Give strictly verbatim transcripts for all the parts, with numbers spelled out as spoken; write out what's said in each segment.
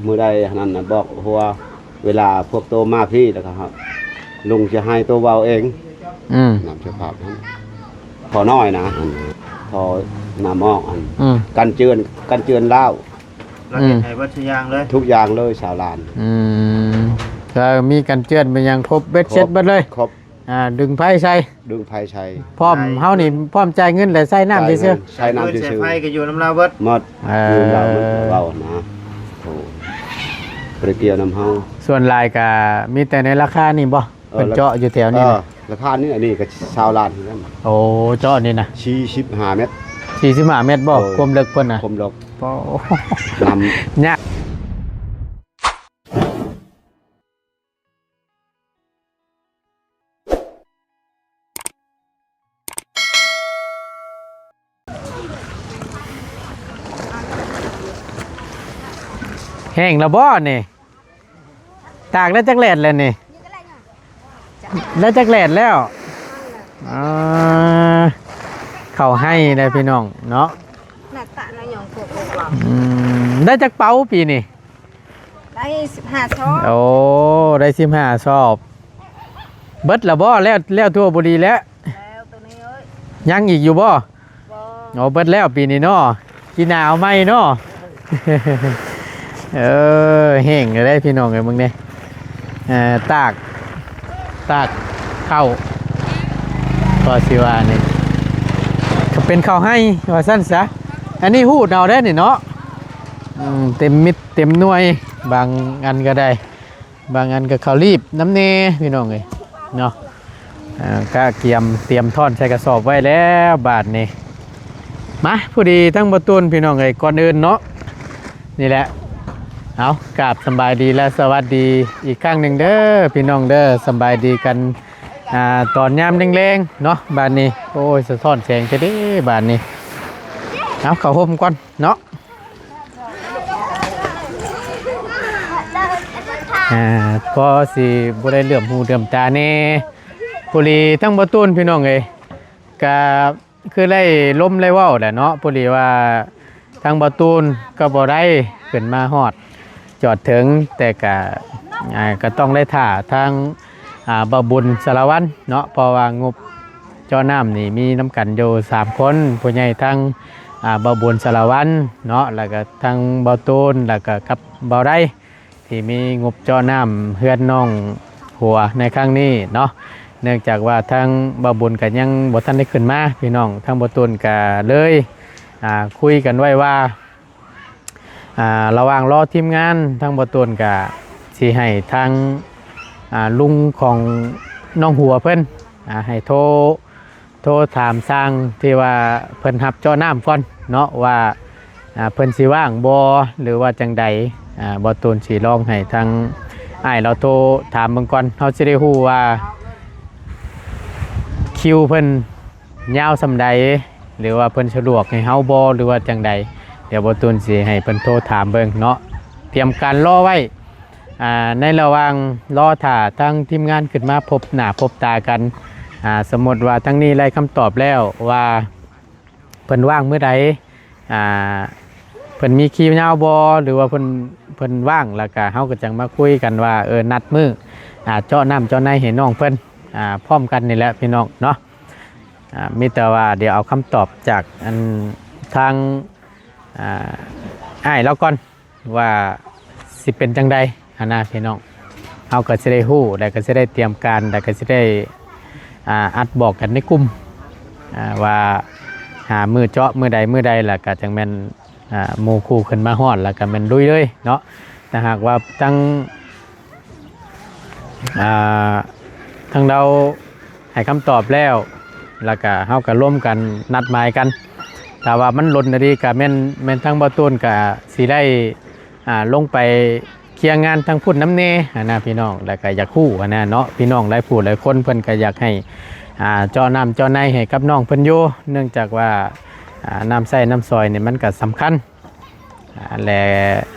มื้อใดนั้นน่ะบอกหัว เวลาพวกโตมาพี้แล้วก็ครับ ลุงจะให้โตเว้าเอง อืม นำสภาพนั้น พอน้อยนะ อันพอนำออกอัน อืม กันเจือน กันเจือนลาว เราเฮ็ดให้เบิดทุกอย่างเลย ทุกอย่างเลย ชาวลาน อืม ก็มีกันเจือนเป็นอย่างครบเบ็ดเสร็จเบิดเลย ครบ อ่า ดึงไฟใส่ ดึงไฟใส่ พร้อม ใช่ เฮานี่พร้อมจ่ายเงินและใส่น้ำซื่อๆ ใส่น้ำซื่อๆ ใส่ไฟก็อยู่นำลาวเบิด หมด เออ อยู่นำลาวเบิด เว้านะ โอ้ บ่ได้เกี่ยวนำเฮา ส่วนหลายก็มีแต่ในราคานี่บ่ เออ เพิ่นเจาะอยู่แถวนี้นะ เออ ราคานี่ อันนี้ก็ชาวลานคือกัน โอ้ เจาะนี่นะ สี่สิบห้าเมตร สี่สิบห้าเมตรบ่ เออ ความลึกเพิ่นน่ะ ความลึก โอ้ นำ ยาก แห้งแล้วบ่นี่ ตากแล้วจักแลดแล้วนี่ แล้วจักแลดแล้ว อ่า เข้าไฮ่ได้พี่น้องเนาะ หน้าตาหน้าหยองพวกพวกเรา อืม ได้จักเป๋าปีนี่ ได้สิบห้าซอบ โอ้ ได้สิบห้าซอบ เบิดแล้วบ่ แล้ว แล้วทั่วบุรีแล้ว แล้วตัวนี้เอ้ย ยังอีกอยู่บ่ บ่ โอ้ เบิดแล้วปีนี้เนาะ ปีหน้าเอาใหม่เนาะ เออ แห้งเลยพี่น้องเอ้ย มึงเนี่ย เอ่อ ตาก ตากข้าว ก็สิว่านี่ ก็เป็นข้าวไฮ่ ว่าซั่นซะ อันนี้ฮูดเอาได้นี่เนาะ อืม เต็มมิดเต็มหน่วย บางอันก็ได้ บางอันก็ข้าวรีบน้ำแน่พี่น้องเอ้ย เนาะ อ่า ก็เตรียม เตรียมท่อนใส่กระสอบไว้แล้วบาดนี้ มา พอดีทั้งบ่ตูนพี่น้องเอ้ย ก่อนอื่นเนาะ นี่แหละ เอา กราบสำบายดีและสวัสดีอีกครั้งหนึ่งเด้อพี่น้องเด้อ สำบายดีกัน อ่า ตอนยามแลงๆ เนาะ บาดนี้ โอ้ย สะท้อนแสงแท้เด้บาดนี้ เอา เข้าห่มก่อนเนาะ อ่า พอสิบ่ได้เหลื่อมหูเหลื่อมตาแน่ พอดีทั้งบ่ตูนพี่น้องเอ้ย ก็คือได้ลมได้เว้าแหละเนาะ พอดีว่าทั้งบ่ตูนก็บ่ได้ขึ้นมาฮอดจอดถึง แต่ก็ อ่า ก็ต้องได้ถ่าทั้ง อ่า บ่บุญสารวัตรเนาะ เพราะว่างบเจาะน้ำนี่มีนำกันอยู่สามคน ผู้ใหญ่ทั้ง อ่า บ่บุญสารวัตรเนาะ แล้วก็ทั้งบ่ตูน แล้วก็กับบ่ได้ ที่มีงบเจาะน้ำเฮือนน้องหัวในครั้งนี้เนาะ เนื่องจากว่าทั้งบ่บุญก็ยังบ่ทันได้ขึ้นมา พี่น้องทั้งบ่ตูนก็เลย อ่า คุยกันไว้ว่า อ่า ระหว่างรอทีมงานทั้งบ่ตูนก็สิให้ทาง อ่า ลุงของน้องหัวเพิ่น อ่า ให้โทร โทรถามช่างที่ว่าเพิ่นรับเจาะน้ำก่อนเนาะ ว่า อ่า เพิ่นสิว่างบ่ หรือว่าจั่งใด อ่า บ่ตูนสิลองให้ทางอ้ายเราโทรถามเบิ่งก่อน เฮาสิได้ฮู้ว่าคิวเพิ่นยาวส่ำใด หรือว่าเพิ่นสะดวกให้เฮาบ่ หรือว่าจั่งใด เดี๋ยวบ่ตูนสิให้เพิ่นโทรถามเบิ่งเนาะ เตรียมการรอไว้ อ่า ในระหว่างรอถ่าทางทีมงานขึ้นมาพบหน้าพบตากัน อ่า สมมติว่าทางนี้ได้คำตอบแล้วว่าเพิ่นว่างมื้อใด อ่า เพิ่นมีคิวยาวบ่ หรือว่าเพิ่น เพิ่นว่าง แล้วก็เฮาก็จั่งมาคุยกันว่า เออ นัดมื้อ อ่า เจาะน้ำเจาะในให้น้องเพิ่น อ่า พร้อมกันนี่แหละพี่น้องเนาะ อ่า มีแต่ว่าเดี๋ยวเอาคำตอบจากอันทาง อ่า อ้ายเราก่อน ว่าสิเป็นจั่งใดหั้นนะพี่น้อง เฮาก็สิได้ฮู้ แล้วก็สิได้เตรียมการ แล้วก็สิได้ อ่า อัดบอกกันในกลุ่ม อ่า ว่าหามื้อเจาะมื้อใดมื้อใด แล้วก็จั่งแม่น อ่า หมู่คู่ขึ้นมาฮอด แล้วก็แม่นลุยเลยเนาะ ถ้าหากว่าทั้ง อ่า ทางเราให้คำตอบแล้ว แล้วก็เฮาก็ร่วมกันนัดหมายกัน ถ้าว่ามันหล่นอีหลีก็แม่น แม่นทางบ่ตูนก็สิได้ อ่า ลงไปเคลียร์งานทางพุ้นนำแหน่หั้นนะพี่น้อง แล้วก็อยากฮู้หั้นนะเนาะ พี่น้องหลายผู้หลายคนเพิ่นก็อยากให้ อ่า เจาะน้ำเจาะในให้กับน้องเพิ่นอยู่ เนื่องจากว่า อ่า น้ำใช้น้ำสอยนี่มันก็สำคัญ อ่า และ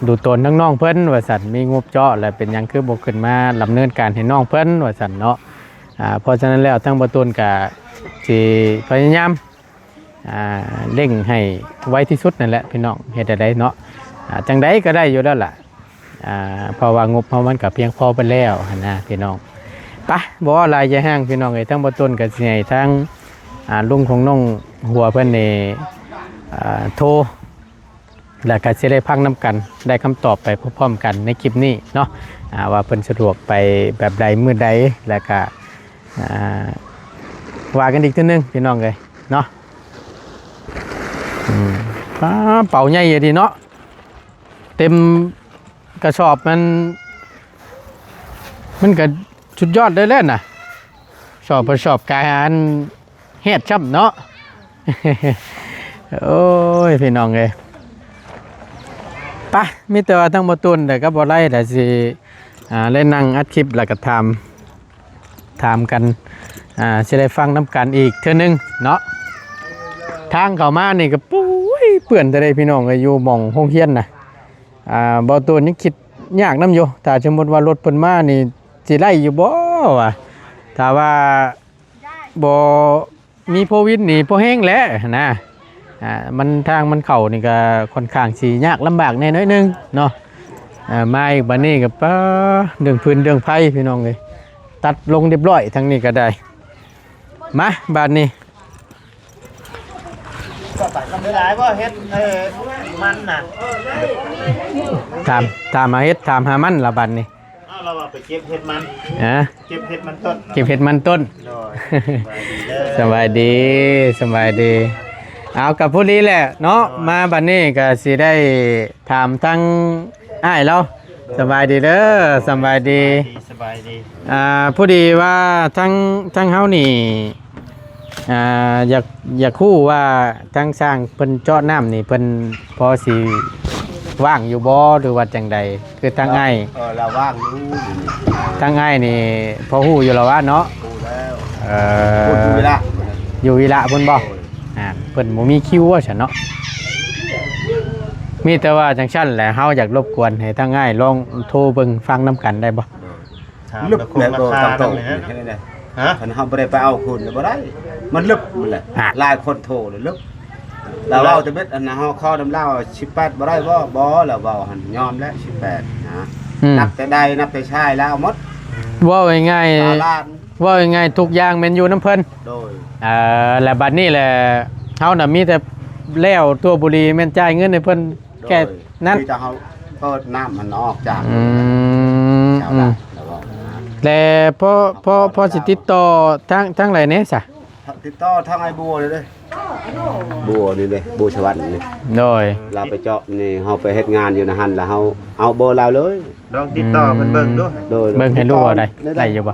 ดูตนทั้งน้องเพิ่นว่าซั่น มีงบเจาะแล้วเป็นหยังคือบ่ขึ้นมาดำเนินการให้น้องเพิ่นว่าซั่นเนาะ อ่า เพราะฉะนั้นแล้วทางบ่ตูนก็สิพยายาม อ่า เร่งให้ไวที่สุดนั่นแหละพี่น้อง เฮ็ดจั่งใดเนาะ อ่า จั่งใดก็ได้อยู่แล้วล่ะ อ่า เพราะว่างบเฮามันก็เพียงพอเบิดแล้วหั้นนะพี่น้อง ไป บ่เว้าหลายอย่าห่างพี่น้องเอ้ย ทั้งบ่ต้นก็สิให้ทั้ง อ่า ลุงของน้องหัวเพิ่นนี่ อ่า โทร แล้วก็สิได้ฟังนำกัน ได้คำตอบไปพร้อมๆกันในคลิปนี้เนาะ อ่า ว่าเพิ่นสะดวกไปแบบใดมื้อใด แล้วก็ อ่า ว่ากันอีกเทื่อนึงพี่น้องเอ้ยเนาะ อืม ป๊า เป๋าใหญ่อยู่ดีเนาะ เต็มกระสอบมัน มันก็สุดยอดเลยแหละน่ะ สอบประสอบกายอันเฮ็ดซ้ำเนาะ โอ้ย พี่น้องเอ้ย ไป มีแต่ว่าทั้งบ่ตูนแต่ก็บ่ไล่แต่สิ อ่า ได้นั่งอัดคลิปแล้วก็ถาม ถามกัน อ่า สิได้ฟังนำกันอีกเทื่อนึงเนาะ ทางเข้ามานี่ก็ปุ้ย เปื้อนแต่ได้พี่น้องเอ้ย อยู่หม่องโรงเรียนน่ะ อ่า บ่ตูนยังคิดยากนำอยู่ ถ้าสมมุติว่ารถเพิ่นมานี่สิไล่อยู่บ่วะ ถ้าว่าบ่มีโพวิดนี่พอแฮงแหละนะ อ่า มันทางมันเข้านี่ก็ค่อนข้างสิยากลำบากแหน่น้อยนึงเนาะ อ่า มาอีกบัดนี้ก็ ป๊า เรื่องฟืนเรื่องไฟพี่น้องเอ้ย ตัดลงเรียบร้อยทางนี้ก็ได้ มาบัดนี้ หลายบ่เฮ็ด เอ่อ มันน่ะ ถาม ถามหาเฮ็ด ถามหามันละบัดนี้ อ้าว เราว่าไปเก็บเห็ดมัน ฮะ เก็บเห็ดมันต้น เก็บเห็ดมันต้น โดย สบายดีเด้อ สบายดี สบายดี เอากับผู้นี้แหละเนาะ โดย มาบัดนี้ก็สิได้ถามทั้งอ้ายเรา โดย สบายดีเด้อ สบายดี สบายดี สบายดี อ่า พอดีว่าทั้ง ทั้งเฮานี่ อ่า อยาก อยากฮู้ว่าทั้งช่างเพิ่นเจาะน้ำนี่เพิ่นพอสิว่างอยู่บ่ หรือว่าจั่งใด คือทั้งอ้าย เออ เราว่างอยู่ ทั้งอ้ายนี่พอฮู้อยู่แล้ววะเนาะ ฮู้แล้ว เอ่อ พูดอยู่วิระ อยู่วิระพุ่นบ่ โอ้ย อ่า เพิ่นบ่มีคิวว่าซั่นเนาะ มีแต่ว่าจั่งซั่นแหละ เฮาอยากรบกวนให้ทั้งอ้ายลองโทรเบิ่งฟังนำกันได้บ่ ถาม ลึก แล้วคง แม่นบ่ ราคา ทางโต๊ะ นำนี่นะ นี่เห็นไหม ฮะ คันเฮาบ่ได้ไปเอาคืนน่ะบ่ได้ มันลึกมันแหละ ฮะ หลายคนโทรเลยลึก แล้ว แล้ว เว้าแต่เม็ดอันนั้นเฮาขอนำลาวสิบแปดบ่ได้บ่ บ่ แล้วเว้าหั่นยอมแล้วสิบแปดนะ อืม นับแต่ใดนับแต่ชายแล้วเอาหมด เว้าง่ายๆ สาลาน เว้าง่ายๆ ทุกอย่างแม่นอยู่นำเพิ่น โดย เอ่อ และบัดนี้แหละ เฮาน่ะมีแต่แล้วทั่วบุรีแม่นจ่ายเงินให้เพิ่น โดย แค่นั้น คือจะเฮาเปิดน้ำมันออกจาก อืม ชาว อืม ละแล้วก็ และพอ พอ พอสิติดต่อทาง ทางใดแหน่ซะ ติดต่อทางไอ้บัวเลยเด้ บัวนี่เด้ บัวสวรรค์นี่ โดย ลาวไปเจาะนี่ เฮาไปเฮ็ดงานอยู่ในหั่น แล้วเฮาเอาเบอร์ลาวเลย ลองติดต่อเพิ่นเบิ่งดู โดย เบิ่งให้รู้ว่าได้ ได้ ได้อยู่บ่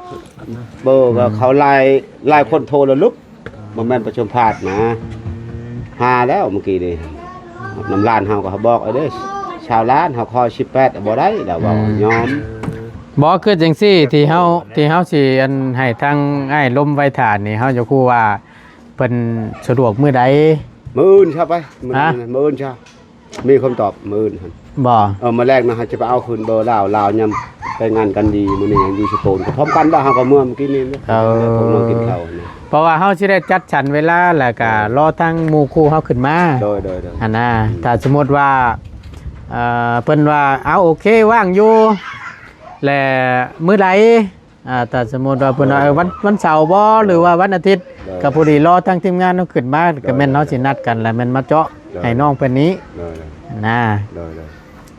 เบอร์ก็เขาหลาย หลายคนโทรแล้วลุก บ่แม่นประชุมพลาดนะ หาแล้วเมื่อกี้นี่ นำล้านเฮาก็บอกเอาเด้ ชาวล้านเฮาขอสิบแปดบ่ได้ แล้วเว้า อืม ยอม บ่ คือจั่งซี่ ที่เฮา ที่เฮาสิอันให้ทางอ้ายลมไว้ถ่านนี่ เฮาจะฮู้ว่าเพิ่นสะดวกมื้อใด มื้ออื่นซะไป มื้อ ฮะ อื่น มื้ออื่นซะ มีคำตอบมื้ออื่นหั่น บ่ เออ มื้อแรกนะ เฮาจะไปเอาคืนเบอร์ลาว ลาวยังไปงานกันดี มื้อนี้ยังอยู่สตูล ก็พร้อมกันบ่ เฮาก็เมื่อเมื่อกี้นี่ เออ พวกน้องกินข้าวนี่ เพราะว่าเฮาสิได้จัดสรรเวลา แล้วก็ เออ รอทางหมู่คู่เฮาขึ้นมา โดย โดย โดย หั่นนะ อืม ถ้าสมมุติว่า เอ่อ เพิ่นว่า เอา โอเค ว่างอยู่ และมื้อใด อ่า ถ้าสมมุติว่าเพิ่นว่า เออ เออ วัน วันเสาร์บ่ หรือว่าวันอาทิตย์ เออ ก็พอดีรอทางทีมงานเฮาขึ้นมา เออ ก็แม่นเฮาสินัดกัน แล้วแม่นมาเจาะ เออ ให้น้องเพิ่นนี้ เออ นะ เออ เออ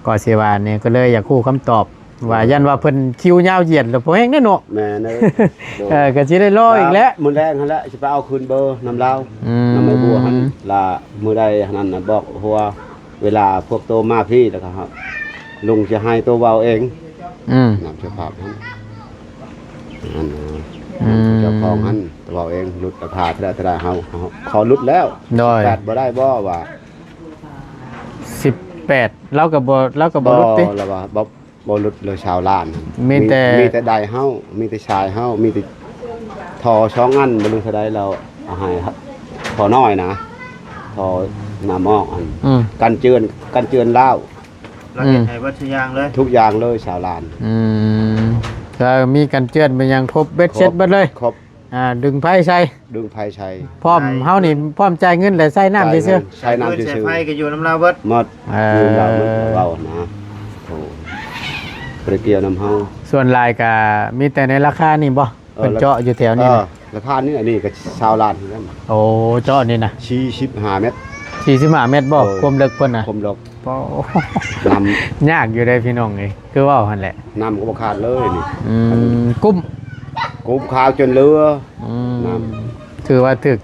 ก็สิว่านี่ก็เลยอยากฮู้คำตอบ ว่า อืม ย่านว่าเพิ่นคิวยาวเหยียดแล้วพอแฮงเด้อเนาะ แม่นเด้อ เออ ก็สิได้รออีกแล้ว มื้อแรกหั่นแหละ สิไปเอาคืนเบอร์นำลาว อืม นำไอ้บัวหั่น ละมื้อใดหั่นน่ะ บอกหัว เวลาพวกโตมาพี่แล้วก็ครับ ลุงจะให้โตเว้าเอง อืม นำเจ้าภาพหั่น อันนั้น อืม เจ้าของหั่นเว้าเอง หลุดราคาเท่าใดเท่าใด เฮา เฮาขอหลุดแล้ว โดย สิบแปดบ่ได้บ่ว่า สิบแปด เราก็บ่ เราก็บ่หลุดติ บ่ แล้วว่าบ่ บ่หลุดเลยชาวล้าน มีแต่ มี มีแต่ใดเฮา มีแต่ชายเฮา มีแต่ท่อสองอัน บ่รู้เท่าใด เราเอาให้ท่อน้อยนะ ท่อน้ำออกอัน อืม กันเจือน กันเจือนลาว เราเฮ็ด อืม ให้เบิดทุกอย่างเลย ทุกอย่างเลยชาวล้าน อืม ก็มีกันเจือนเป็นอย่างครบเบ็ดเสร็จเบิดเลย ครบ อ่า ดึงไฟใส่ ดึงไฟใส่ พร้อม ไฟ เฮานี่พร้อมจ่ายเงินและใส่น้ำซื่อๆ ใส่น้ำซื่อๆ ใส่ไฟก็อยู่นำลาวเบิด หมด เออ อยู่นำลาวเบิด เว้านะ โอ้ บ่ได้เกี่ยวนำเฮา ส่วนหลายก็มีแต่ในราคานี่บ่ เออ เพิ่นเจาะอยู่แถวนี้นะ เออ ราคานี้ อันนี้ก็ซาวล้านคือกัน โอ้ เจาะนี่นะ สี่สิบห้าเมตร สี่สิบห้าเมตรบ่ โดย ความลึกเพิ่นน่ะ ความลึก โอ้ น้ำ ยากอยู่เด้พี่น้องเอ้ย คือเว้าหั่นแหละ น้ำก็บ่ขาดเลยนี่ อืม กุ้ม กุ้มขาวจนเหลือ อืม น้ำ ถือว่าถึก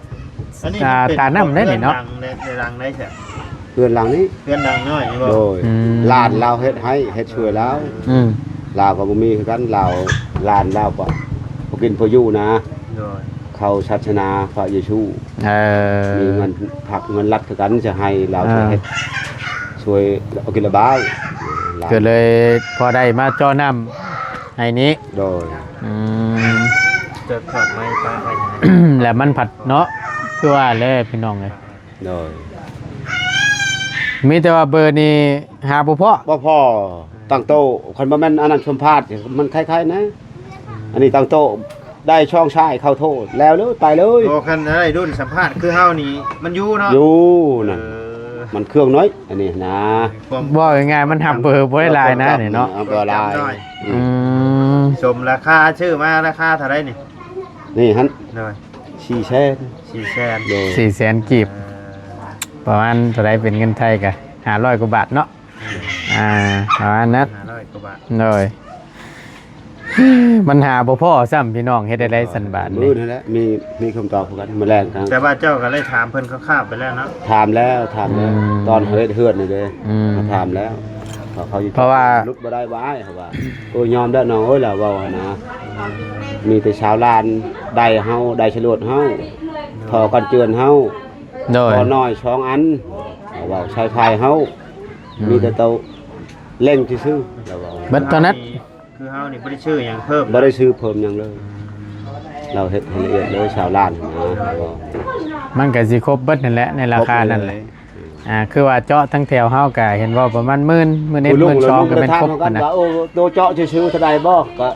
อันนี้ อ่า เป็น ตาน้ำได้นี่เนาะ เรือนหลังใน ในหลังได้แท้ เรือนหลังนี้ เรือนหลังน้อยนี่บ่ โดย อืม หลานลาวเฮ็ดให้ เฮ็ดช่วยลาว อืม ลาวก็บ่มีคือกัน ลาว หลานลาวก็พอกินพออยู่นะ โดย เข้าศาสนาพระเยซู เออ มีเงินพรรคเงินรัฐคือกัน จะให้ลาว อ่า ช่วยเฮ็ด ช่วยเอากินละบ้าว หลาน ก็เลยพอได้มาเจาะน้ำให้นี้ โดย อืม จะถอดไม้ปะไว้ให้ แล้วมันผัดเนาะ คือว่าแหละพี่น้องเอ้ย โดย มีแต่ว่าเบอร์นี่หาบ่พอ บ่พอ ตั้งโต๊ะ คันบ่แม่นอันนั้นสัมภาษณ์ มันคล้ายๆนะ อันนี้ตั้งโต๊ะ ได้ช่องชายเข้าโทษ แล้วเลย ไปเลย โอ้ คันได้รุ่นสัมภาษณ์คือเฮานี่ มันอยู่เนาะ อยู่นั่น เออ มันเครื่องน้อย อันนี้นะ ความ เว้าง่ายๆ มันหับเบอร์บ่ได้หลายนะนี่เนาะ เอาเบอร์หลาย จำน้อย อืม อืม สมราคา ซื้อมาราคาเท่าใดนี่ นี่หั่น โดย สี่แสน สี่แสน โดย สี่แสนกีบ เออ ประมาณเท่าใดเป็นเงินไทยกะ ห้าร้อยกว่าบาทเนาะ อ่า ประมาณนั้น ห้าร้อยกว่าบาท โดย มันหาบ่พอซ้ำพี่น้อง เฮ็ดได้ได๋ซั่นบาดนี้ มื้อนั่นแหละ มี มีคำตอบคือกัน มื้อแรกครับ แต่ว่าเจ้าก็ได้ถามเพิ่นคร่าวๆไปแล้วเนาะ ถามแล้ว ถามแล้ว อืม ตอนเฮ็ดเฮือนนี่เด้ อืม ถามแล้ว เขา เขา เพราะว่า หลุดบ่ได้ว่าอ้าย เขาว่า โอ้ย ยอมแล้วน้องเอ้ย ลาวเว้าหั้นนะ มีแต่ชาวล้าน ได้เฮา ได้โฉนดเฮา ท่อกันเจือนเฮา โดย ท่อน้อยสองอัน ลาวเว้า สายไฟเฮา อืม มีแต่โตเร่งซื่อๆ ลาวเว้า เบิดเท่านั้น คือเฮานี่บ่ได้ซื้อหยังเพิ่ม บ่ได้ซื้อเพิ่มหยังเลย ลาวเฮ็ดให้ละเอียดเลย ชาวล้านนะ ลาวเว้า มันก็สิครบเบิดนั่นแหละ ในราคานั่นแหละ ครบเลย อ่า คือว่าเจาะทั้งแถวเฮาก็เห็นว่าประมาณหมื่น หมื่นเอ็ด ผู้ลุง หมื่นสอง ก็แม่นครบ แล้วลุงก็ถามกัน หั่นนะ ว่า โอ้ โตเจาะซื่อๆ เท่าใดบ่ ก็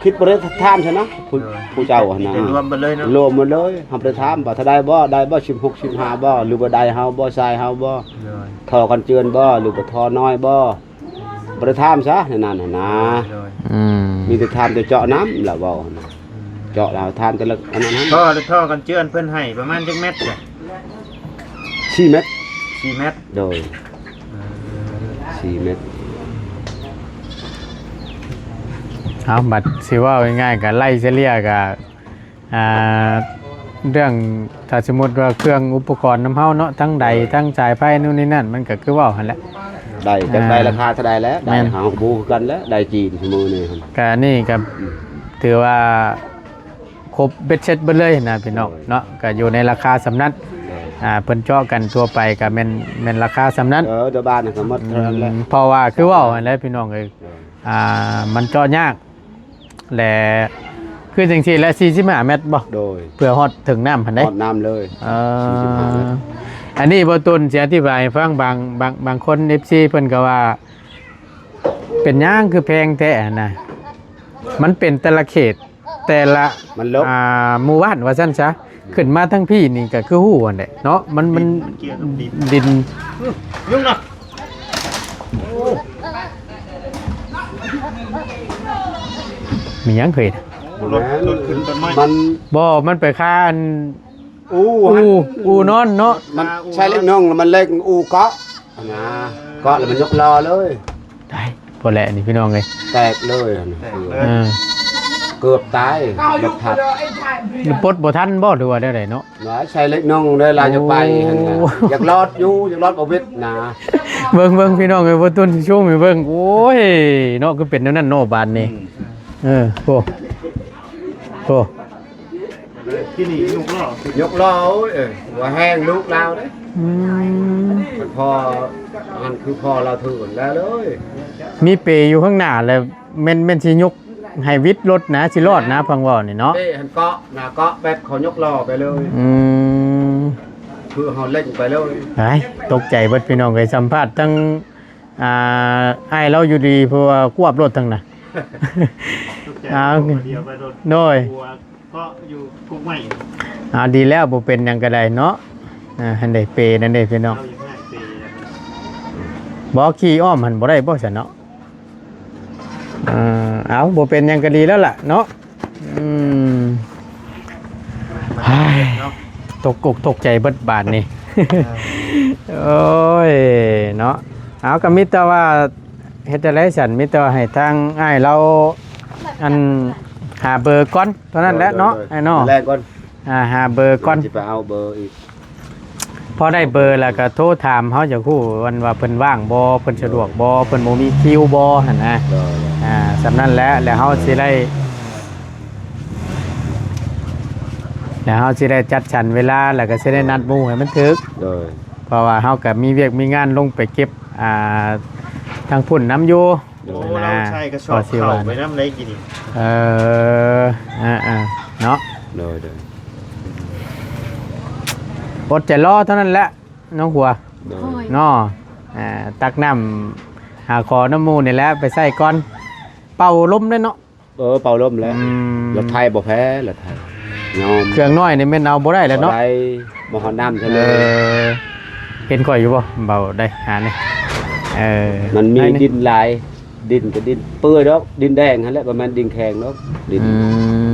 คิดบ่ได้ถามซะนะ ผู้ โดย ผู้เจ้าหั่นนะ เป็นรวมหมดเลยเนาะ รวมหมดเลย เฮาบ่ได้ถามว่าเท่าใดบ่ ได้บ่ สิบหก สิบห้า บ่ หรือว่าได้เฮาบ่ ทรายเฮาบ่ โดย ท่อกันเจือนบ่ หรือว่าท่อน้อยบ่ บ่ได้ถามซะในนั้นหั่นนะ โดย อืม มีแต่ถามแต่เจาะน้ำ ลาวเว้าหั่นนะ อืม เจาะ ลาวถามแต่ละอันนั้นหั่น ท่อ ท่อกันเจือนเพิ่นให้ประมาณจักเมตรจ้ะ สี่เมตร สี่เมตร โดย เออ สี่เมตร เอา บัดสิเว้าง่ายๆ ก็ไล่เฉลี่ยก็ อ่า เรื่อง ถ้าสมมุติว่าเครื่องอุปกรณ์นำเฮาเนาะ ทั้งใด ทั้งสายไฟนู่นนี่นั่น มันก็คือเว้าหั่นแหละ ได้ จักได้ อ่า ราคาเท่าใดแล้ว ได้ แม่น เฮาก็บ่ฮู้คือกันแล้ว ได้จีนซุมื้อนี้หั่น ก็นี่ก็ อืม ถือว่า ครบเบ็ดเสร็จเบิดเลยนะพี่น้อง โดย เนาะ ก็อยู่ในราคาส่ำนั้น โดย อ่า เพิ่นเจาะกันทั่วไปก็แม่น แม่นราคาส่ำนั้น เออ เดี๋ยวบ้านก็หมดเท่านั้นแหละ อืม เพราะว่าคือเว้าหั่นแหละพี่น้องเอ้ย โดย อ่า มันเจาะยาก และคือจังซี่แหละ สี่สิบห้าเมตรบ่ โดย เพื่อฮอดถึงน้ำหั่นเด้ ฮอดน้ำเลย เออ สี่สิบห้าเมตร อันนี้บ่าวตูนสิอธิบายให้ฟัง บาง บาง บางคน เอฟซี เพิ่นก็ว่า เป็นหยังคือแพงแท้หั่นนะ มันเป็นแต่ละเขต แต่ละ มันลก อ่า หมู่บ้านว่าซั่นซะ ขึ้นมาทั้งพี้นี่ก็คือฮู้หั่นแหละเนาะ มัน มัน ดิน มันเกี่ยวกับดิน ดิน อื้อ ยุ่งนะ มีหยังเคย รถ รถขึ้นต้นไม้ มัน บ่ มันไปคาอัน อู่ อู่ หั่น อู่นอนเนาะ มันใช้เหล็กน่องแล้วมันเหล็กอู่เกาะหั่นนะ เกาะแล้วมันยกล้อเลย ได้ พอแล้วนี่พี่น้องเอ้ย แตกเลยหั่นนะ แตกเลย เออ เกือบตาย รถทับ ปลดบ่ทันบ่ หรือว่าแนวใดเนาะ ว่าใช้เหล็กน่องได้ลายจะไปหั่นนะ โอ้ อยากรอดอยู่ อยากรอดบ่วิดนะ เบิ่ง เบิ่งพี่น้องเอ้ย บ่าวตูนสิซูมให้เบิ่ง โอ้ย เนาะ คือเป็นแนวนั้นเนาะ บาดนี้ อืม เออ โอ้ โอ้ ที่นี่ยกล้อ ยกล้อ เอ้ย ว่าแห้งลูกลาวเด้ อืม มันพอ มันคือพอลาวถือแล้วเลย มีเปอยู่ข้างหน้าแล้ว แม่น แม่นสิยกให้วิดรถนะ สิรอดนะ พังเว้านี่เนาะ เป้หันเกาะ หน้าเกาะแบบเขายกล้อไปเลย อืม คือเขาเล่งไปเลย ไอ้ ตกใจเบิดพี่น้องเอ้ย สัมภาษณ์ทั้ง อ่า อ้ายเราอยู่ดี เพราะว่าควบรถทั้งน่ะ ตกใจ อ้าว เดียวไปรถ โดย หัว เกาะอยู่คุกไม้ อ่า ดีแล้ว บ่เป็นหยังก็ได้เนาะ อ่า หั่นเด้ เปนั่นเด้พี่น้อง เรายังให้เปแล้ว บ่ ขี่อ้อมหั่นบ่ได้บ่ซั่นเนาะ อ่า เอา บ่เป็นหยังก็ดีแล้วล่ะเนาะ อืม เฮ้ย เนาะ ตกอกตกใจเบิดบาดนี่ เออ โอ้ย เนาะ เอา ก็มีแต่ว่า เฮ็ดจั่งใด๋ซั้น มีแต่ว่าให้ทางอ้ายเรา อัน หาเบอร์ก่อนเท่านั้นแหละเนาะ โดย โดย อ้ายเนาะ แลกก่อน อ่า หาเบอร์ก่อน สิไปเอาเบอร์อีก พอได้เบอร์แล้วก็โทรถาม เฮาอยากฮู้ว่า ว่าเพิ่นว่างบ่ เพิ่นสะดวกบ่ เพิ่นบ่มีคิวบ่หั่นนะ โดย อ่า ส่ำนั้นแหละ แล้วเฮาสิได้ แล้วเฮาสิได้จัดสรรเวลา แล้วก็สิได้นัดหมู่ให้มันถูก โดย เพราะว่าเฮาก็มีเวียกมีงานลงไปเก็บ อ่า ทางพุ้นนำอยู่ โดย โอ้ นะ เราใส่กระสอบ ก็สิว่า เข้าไปนำได้กินนี่ เออ อ่าๆ เนาะ โดย โดย อดใจรอเท่านั้นแหละ น้องหัว โดย โอ้ย เนาะ อ่า ตักน้ำหาขอน้ำหมู่นี่แหละ ไปใส่ก่อน เป่าลมด้วยเนาะ เออ เป่าลมแล้ว อืม รถไถบ่แพ้ รถไถ ยอม เครื่องน้อยนี่แม่นเอาบ่ได้แล้วเนาะ บ่ได้ บ่ฮอดน้ำทะเล เออ เห็นข่อยอยู่บ่ เบาได้ หานี่ เออ มันมี ไอ้นี่ ดินหลาย ดินก็ดินเปื่อยดอก ดินแดงหั่นแหละ บ่แม่นดินแข็งดอก ดิน อื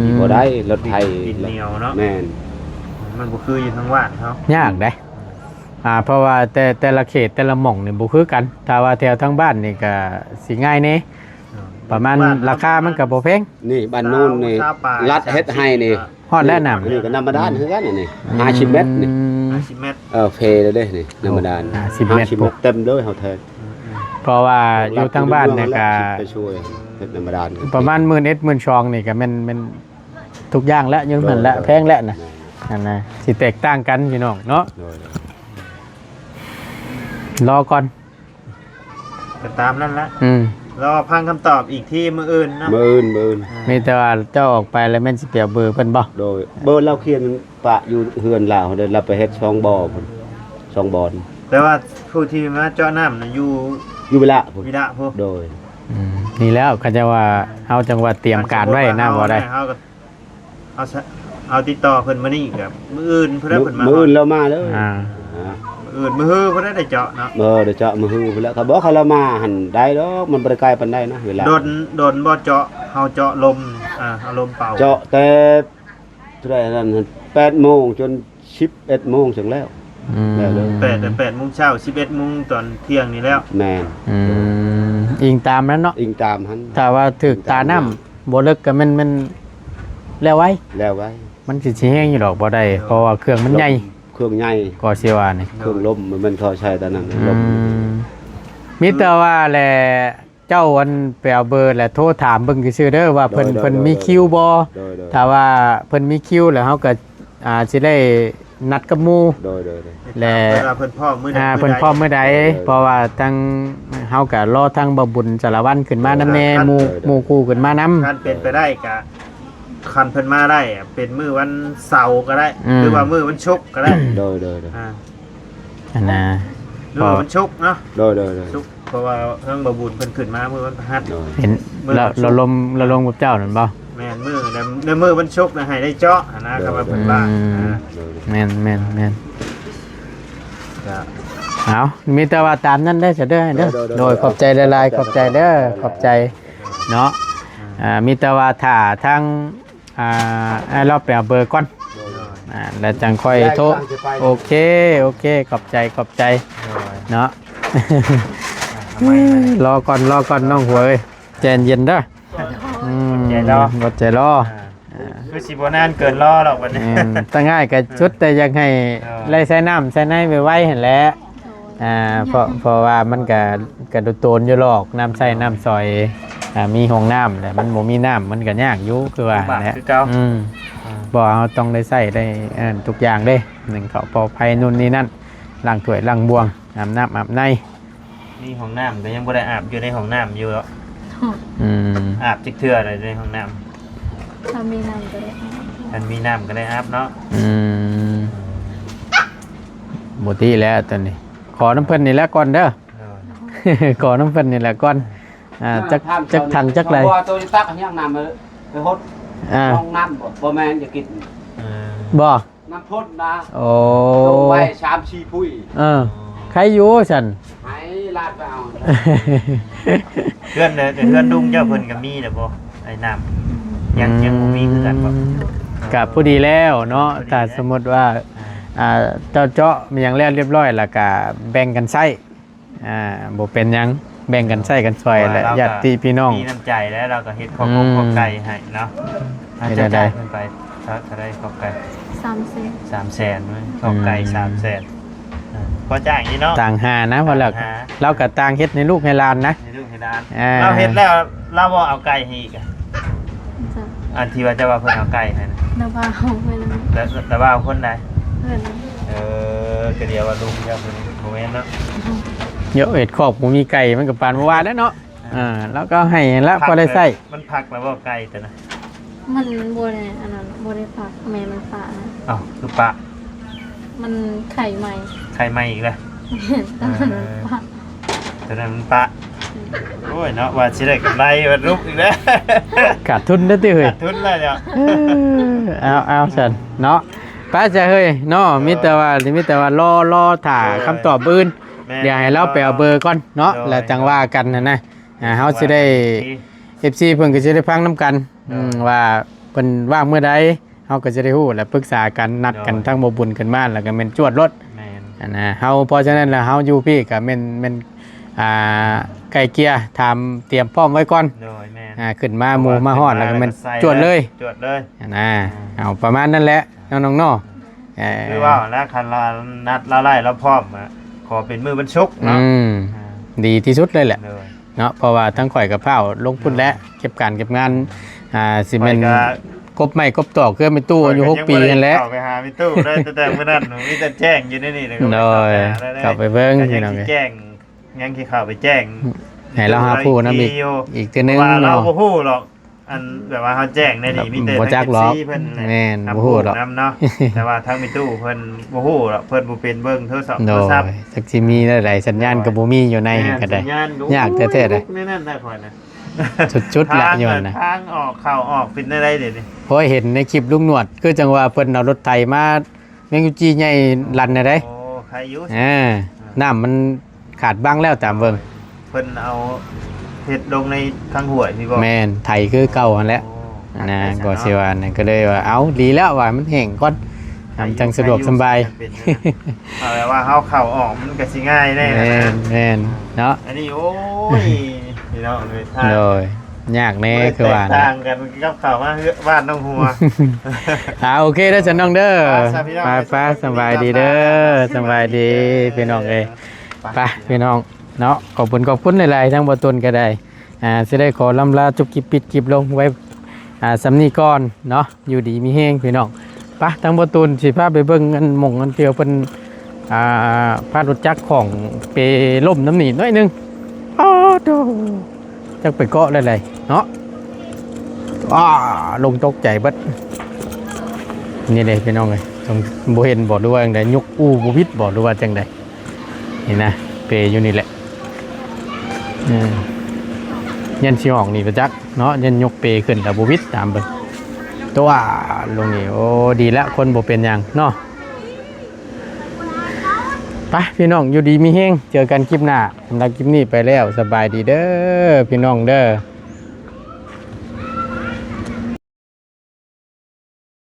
ม บ่ได้ รถไถ ดิน ดินเหนียวเนาะ แม่น มันบ่คืออยู่ทางบ้านเฮา ยากเด้ อ่า เพราะว่าแต่ แต่ละเขตแต่ละหม่องนี่บ่คือกัน ถ้าว่าแถวทางบ้านนี่ก็สิง่ายแหน่ ประมาณ บ้าน ราคามันก็บ่แพง นี่บ้านโน้นนี่ ซาว ซาวปลาย รัฐเฮ็ดให้นี่ สามสิบ ฮอดแล้วน้ำ นี่ก็น้ำบาดาลคือกันนี่ อืม ห้าสิบเมตรนี่ อืม ห้าสิบเมตร เออ เพแล้วเด้นี่ น้ำบาดาล ห้าสิบเมตร ห้าสิบเมตรเต็มเลยเฮาแทง อืมๆ เพราะว่าอยู่ทางบ้านเนี่ยก็ ไปช่วยเฮ็ดน้ำบาดาล ประมาณหมื่นเอ็ด หมื่นสอง นี่ก็แม่น แม่นทุกอย่างแล้ว อยู่นั่นแหละ โดย แพงแล้วนะ โดย นั่นนะ สิแตกต่างกันพี่น้องเนาะ โดย รอก่อน ก็ตามนั่นละ อืม รอฟังคำตอบอีกทีมื้ออื่นเนาะ มื้ออื่น มื้ออื่น อ่า มีแต่ว่าเจ้าออกไปแล้วแม่นสิไปเอาเบอร์เพิ่นบ่ โดย เบอร์ลาวเขียนปะอยู่เฮือนลาวเด้อ ลาวไปเฮ็ดสองบ่อพุ้น สองบ่อน แต่ว่าผู้ที่มาเจาะน้ำน่ะอยู่ อยู่วิระพุ้น วิระพุ้น โดย อืม นี่แล้วเขาจะว่า เฮาจังหวัดเตรียมการไว้นะ บ่ได้ เฮาก็ เอาซะ เอาติดต่อเพิ่นมื้อนี้กับมื้ออื่นเพิ่น มื้อ เพิ่นมา มื้ออื่นลาวมาเลย อ่า อ่า มื้ออื่นมื้อฮือเพิ่นได้เจาะเนาะ เออ ได้เจาะมื้อฮือพุ้นแหละ เขาบอกเขาลาวมาหั่นได้ดอก มันบ่ได้ไกลปานใดนะ เวลา โดน โดนบ่เจาะ เฮาเจาะลม อ่า เอาลมเป่า เจาะแต่เท่าไหร่นั่น แปดโมงจนสิบเอ็ดโมงจั่งแล้ว อืม แล้วเลย แปด แปดโมงเช้า สิบเอ็ดโมงตอนเที่ยงนี่แล้ว แม่น อืม อิงตามนั้นเนาะ อิงตามหั่น ถ้าว่าถืกตาน้ำ บ่เลิกก็แม่น แม่นแล้วไว แล้วไว มันสิ สิแฮงอยู่ดอกบ่ได้ เพราะว่าเครื่องมันใหญ่ เครื่องใหญ่ ก็สิว่านี่ เครื่องลมมันแม่นเขาใช้ตอนนั้น อืม ลม มีแต่ว่าแหละ เจ้าอันไปเอาเบอร์ และโทรถามเบิ่งซื่อๆเด้อ ว่าเพิ่น โดย โดย เพิ่นมีคิวบ่ โดย โดย ถ้าว่าเพิ่นมีคิวแล้ว เฮาก็ อ่า สิได้นัดกับหมู่ โดย โดย โดย และ เวลาเพิ่นพร้อมมื้อใด อ่า มื้อใด เพิ่นพร้อมมื้อใด โดย เพราะว่าทางเฮาก็รอทางบ่าวบุญสารวัตรขึ้นมานำแหน่ โดย หมู่ โดย หมู่คู่ขึ้นมานำ คันเป็นไปได้ก็ คันเพิ่นมาได้อะ เป็นมื้อวันเสาร์ก็ได้ อืม หรือว่ามื้อวันศุกร์ก็ได้ โดย โดย โดย อ่า อันน่ะ มื้อวันศุกร์เนาะ โดย โดย โดย ศุกร์ เพราะว่าทางบ่าวบุญเพิ่นขึ้นมามื้อวันพฤหัส โดย เห็น มื้อ เรา วันศุกร์ เราลม เราลมกับเจ้านั่นบ่ แม่น มื้อ ใน ในมื้อวันศุกร์น่ะให้ได้เจาะหั้นนะ โดย คำว่าเพิ่นว่า อืม อ่า โดย แม่น แม่น แม่น ก็ เอา มีแต่ว่าตามนั้นเด้อ เด้อ เด้อ โดย โดย โดย ขอบใจหลายๆ ขอบใจเด้อ ขอบใจเนาะ อ่า มีแต่ว่าถ้าทาง อ่า ให้เราไปเอาเบอร์ก่อน โดย อ่า แล้วจังค่อยโทร โอเค โอเค ขอบใจ ขอบใจ โดย เนาะ อ่ะ ทำไม รอก่อน รอก่อน น้องหัวเอ้ย ใจเย็นเด้อ อืม ใจรอ อดใจรอ อ่า คือสิบ่นานเกินรอหรอกบัดนี้ แม่น แต่ง่ายก็สุดแต่อยากให้ เออ ได้ใส่น้ำใส่ในไวๆหั่นแหละ อ่า เพราะ เพราะว่ามันก็ ก็โดนอยู่หรอก น้ำใช้น้ำสอย อ่า มีห้องน้ำแหละ มันบ่มีน้ำมันก็ยากอยู่ คือว่า ลำบาก แหละ คือเก่า อืม อ่า บ่ เฮาต้องได้ใช้ได้ เอิ้น ทุกอย่างเด้ นึ่งข้าวเป่าไฟนู่นนี่นั่น ล้างถ้วยล้างบ่วง อาบน้ำอาบใน มีห้องน้ำก็ยังบ่ได้อาบ อยู่ในห้องน้ำอยู่เนาะ อืม อาบจักเทื่อเลยในห้องน้ำ ถ้ามีน้ำก็ได้อาบ คันมีน้ำก็ได้อาบเนาะ อืม บ่ติแล้วตอนนี้ ขอน้ำเพิ่นนี่แหละก่อนเด้อ เออ ขอน้ำเพิ่นนี่แหละก่อน อ่า จัก จักถังจักใด เพราะว่าตัวนี้ตักยังน้ำเลย ไปหด อ่า ห้องน้ำบ่ บ่แม่นจะกิน เออ บ่ น้ำพ่นนะ โอ้ ลงไปสามสี่พุ้ย เออ ใครอยู่ฉัน ให้ลาดไปเอา เพื่อนเลยแต่เพื่อนลุงเจ้าเพิ่นก็มีแล้วบ่ไอ้น้ำยังยังบ่มีคือกันบ่ อืม ก็พอดีแล้วเนาะ พอดีแล้ว ถ้าสมมติว่า อ่า เจ้าเจาะมันยังแล้วเรียบร้อยแล้วก็แบ่งกันใช้ อ่า บ่เป็นหยัง แบ่งกันใช้กันซอยแหละ ว่าเราก็ ญาติพี่น้อง มีน้ำใจแล้วเราก็เฮ็ดขอ อืม ขอไก่ให้เนาะ เฮ็ด เจ้า ได้ จ่ายเพิ่นไปเท่าเท่าไดขอไก่ สามแสน สามแสนเว้ยขอไก่ อืม สามแสน อ่าพอจ่ายนี่เนาะ ต่างหานะพอแล้ว ต่างหา เราก็ต่างเฮ็ดในลูกในหลานนะ ให้ลูกให้หลาน อ่า เราเฮ็ดแล้วเราบ่เอาไก่ให้อีกอะ จ้ะ อันที่ว่าจะว่าเพิ่นเอาไก่ให้นะ แล้วว่าเอาไปแล้ว แล้วแล้วว่าเอาคนใด เพื่อน เออก็เดียวว่าลุงจะเพิ่นบ่แม่นเนาะ เยอะเอ็ดครอบบ่มีไก่มันก็ปานบ่ว่าแล้วเนาะ อ่า แล้วก็ให้แล้วพอได้ใช้ มันพักแล้วบ่ไก่แต่นะ มันบ่ได้อันนั้นบ่ได้ฝากแม่มันฝากนะ อ้าวคือปะ มันไข่ใหม่ ไข่ใหม่อีกแล้ว ตอนนั้นมันฝาก ตัวนั้นมันปะ โอ้ยเนาะว่าสิได้กำไรว่าลุกอีกแล้ว ขาดทุนได้ติเฮ้ย ขาดทุนแล้วเนี่ย เออเอาเอาสันเนาะ ป้าจะเฮ้ยเนาะ มีแต่ว่า มีแต่ว่ารอ รอถ่า เออ คำตอบอื่น แม่น เดี๋ยวให้เราไปเอาเบอร์ก่อนเนาะ โดย แล้วจังว่ากันนะนะ อ่า เฮาสิได้ เอฟซี เพิ่นก็สิได้ฟังนำกัน อืม ว่าเพิ่นว่างเมื่อใด เฮาก็สิได้ฮู้ แล้วปรึกษากัน นัดกัน โดย ทั้งบ่บุญกันมา แล้วก็แม่นจวดรถ แม่น อ่านะ เฮา เพราะฉะนั้นแล้ว เฮาอยู่พี้ก็แม่น แม่น อ่า ไกลเกลี่ย ถาม เตรียมพร้อมไว้ก่อน โดยแม่น อ่า ขึ้นมาหมู่มาฮอด แล้วก็แม่นจวดเลย จวดเลย อ่านะ เอาประมาณนั้นแหละ น้องๆเนาะ เออ คือว่าแล้วคันเรานัดเราไล่เราพร้อมอะขอเป็นมื้อวันศุกร์ อื เนาะ ม อ่า ดีที่สุดเลยแหละ โดย เนาะ เพราะว่าทั้งข่อยกับเผาลงพุ้นแล้ว เก็บการเก็บงาน อ่า สิแม่น ข่อยก็ กบไม้กบตอกเครื่องเป็นตู้อายุหกปีนั่นแหละ เข้าไปหาพี่ตู้ได้แต่แต่มื้อนั้นมีแต่แจ้งอยู่ในนี่เลย โดย เข้าไปเบิ่ง ก็ พี่ ยัง น้อง สิ เอ้ย แจ้งยังสิเข้าไปแจ้ง ให้เราหาผู้นำอีก อีกเทื่อนึง เพราะว่าเรา เนาะ บ่ฮู้หรอก อันแบบว่าเขาแจ้งได้นี่มีแต่ บ่จักหรอก เอฟซีเพิ่นแหละ แม่น ครับ บ่ฮู้หรอก นำเนาะ แต่ว่าทางพี่ตู้เพิ่นบ่ฮู้หรอก เพิ่นบ่เป็นเบิ่งโทรศัพท์ โด โทรศัพท์ ยจักสิมีได้หลายสัญญาณก็บ่มีอยู่ใน แม่ ก็ได้ สัญญาณ ยากแท้ๆเลย แน่นั่นได้ข่อยนะ สุดๆละย้อนนะ ทางออกเข้าออกเป็นได้เดี๋ยวนี้ เพราะเห็นในคลิปลุงหนวดคือจังว่าเพิ่นเอารถไถมาแมงกุจีใหญ่ลันน่ะเด้ โอ้ใครอยู่ อ่าน้ำมันขาดบั้งแล้วตามเบิ่ง เพิ่นเอาเฮ็ดลงในทางห้วยพี่บอก แม่นไถคือเก่าหั่นแหละ โอ้ นะ ไปซะเนาะ ก็สิว่านั่นก็เลยว่าเอาดีแล้วว่ามันแห้งก่อนทำจังสะดวกสบาย เป็นนะ เอาแบบว่าเฮาเข้าออกมันก็สิง่ายแน่นะ แม่นแม่นเนาะ อันนี้โอ้ยพี่น้องเลยท่า โดยยากแน่คือว่า แตก นะ ต่างกันกับเข้ามาเฮือนบ้านน้องหัว อ่าโอเคเด้อสันน้องเด้อ ไปซะพี่น้อง ไปไปสำบายดีเด้อสำบายดีพี่น้องเอ้ยไปพี่น้องเนาะขอบคุณขอบคุณหลายๆทั้งบ่าวตูนก็ได้อ่าสิได้ขอลำลาจบคลิปปิดคลิปลงไว้อ่าส่ำนี้ก่อนเนาะอยู่ดีมีแฮงพี่น้องไปทั้งบ่าวตูนสิพาไปเบิ่งอันหม่องอันเที่ยวเพิ่นอ่าพารถจักรของเปล้มน้ำหนีน้อยหนึงอ้อโธ่ จักไปเกาะได้ไดเนาะอ้าลงตกใจเบิดนี่เลยพี่น้องเลยต้องบ่เห็นบ่หรือว่าจังใดยกอู้บ่วิดบ่หรือว่าจังใดนี่นะเปอยู่นี่แหละอืมยันสิออกนี่ประจักเนาะยันยกเปขึ้นแต่บ่วิดตามเบิ่งตัวลงนี่โอ้ดีละคนบ่เป็นหยังเนาะไปพี่น้องอยู่ดีมีแฮงเจอกันคลิปหน้าสำหรับคลิปนี้ไปแล้วสบายดีเด้อพี่น้องเด้อ